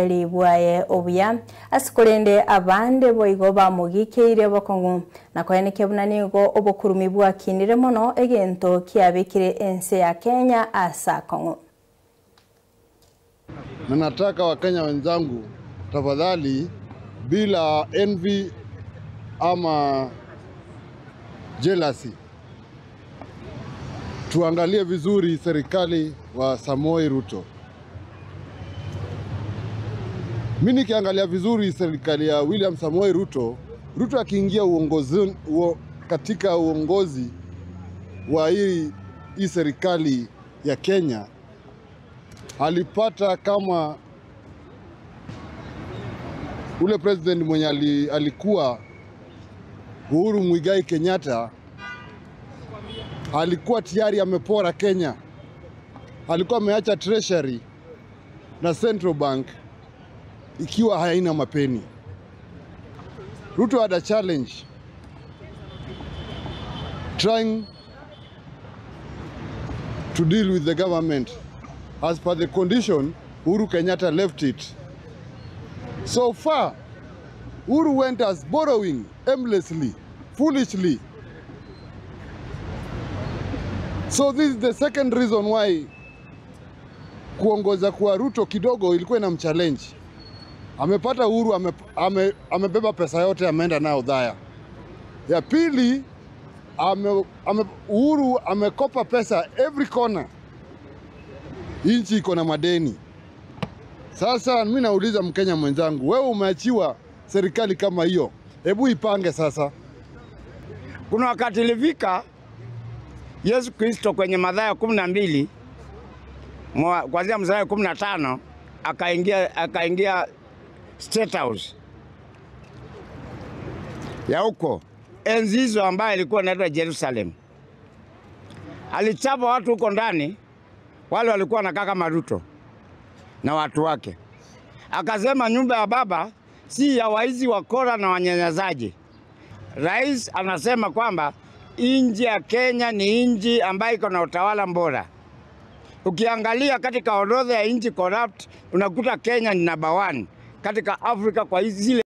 Bwaye obuya asikorende abande boigo bamugikeire bokongu na koeneke bunanigo obukurumi bwakinire mono egento kiabikire ense ya Kenya asa Kongo. Na nataka Wakenya wenzangu, tafadhali, bila envy ama jealousy, tuangalie vizuri serikali wa Samoei Ruto. Mimi nikiangalia vizuri serikali ya William Samoei Ruto, Ruto akiingia uongozi katika uongozi wa hii serikali ya Kenya, alipata kama ule president mwenye alikuwa Uhuru Muigai Kenyatta, alikuwa tayari amepora Kenya. Alikuwa ameacha Treasury na Central Bank ikiwa haina mapeni. Ruto had a challenge trying to deal with the government as per the condition Uhuru Kenyatta left it. So far, Uhuru went as borrowing aimlessly, foolishly. So this is the second reason why kuongoza kwa Ruto kidogo ilikuwa ina mchallenge. Amepata Uhuru, amebeba pesa yote, ameenda nayo Dhaya. Ya pili, Uhuru amekopa pesa every corner. Inchi iko na madeni. Sasa mimi nauliza Mkenya mwenzangu, wewe umeachiwa serikali kama hiyo, hebu ipange sasa. Kuna wakati ilifika Yesu Kristo kwenye Mathayo 12 kuanzia mstari 15 akaingia State House ya huko enzi hizo ambayo ilikuwa inaitwa Jerusalem. Alichapa watu huko ndani, wale walikuwa wanakaa kama Ruto na watu wake. Akasema nyumba ya baba si ya waizi, wakora na wanyanyazaji. Rais anasema kwamba nchi ya Kenya ni nchi ambayo iko na utawala bora. Ukiangalia katika orodha ya nchi corrupt, unakuta Kenya ni number 1 katika Afrika kwa zile